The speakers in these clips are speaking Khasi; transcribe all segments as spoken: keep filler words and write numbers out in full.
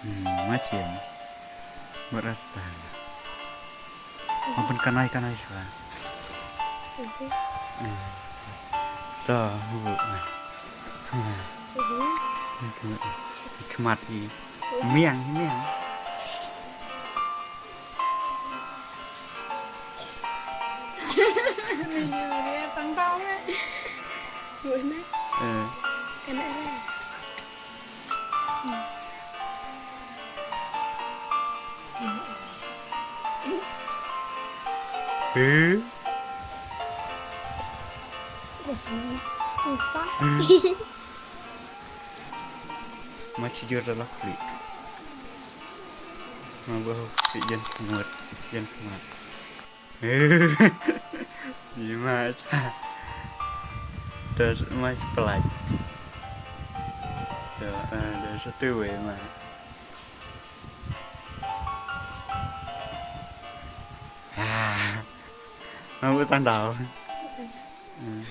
Hmm, macam. Beratan. Ampun kanai kanai shuwa. Hmm. Dah, bu. Hmm. Khmat i. Miang, miang. Ni dia tang tau eh. Bu na. Eh. Kana ras. Eh. Terus lupa. Ma chijur da la klik. Ma ba klik jan khmat, jan khmat. Ji ma cha. Da ma pelaj. Da, eh, da satu wei ma. Ah. Ma bu tang dau. Hmm.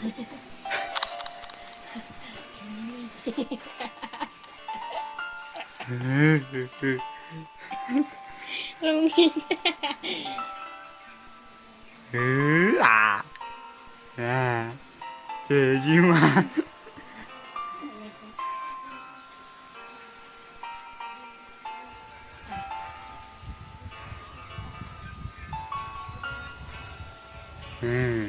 Lungit. Ah. Ah. Te ji ma. Hmm.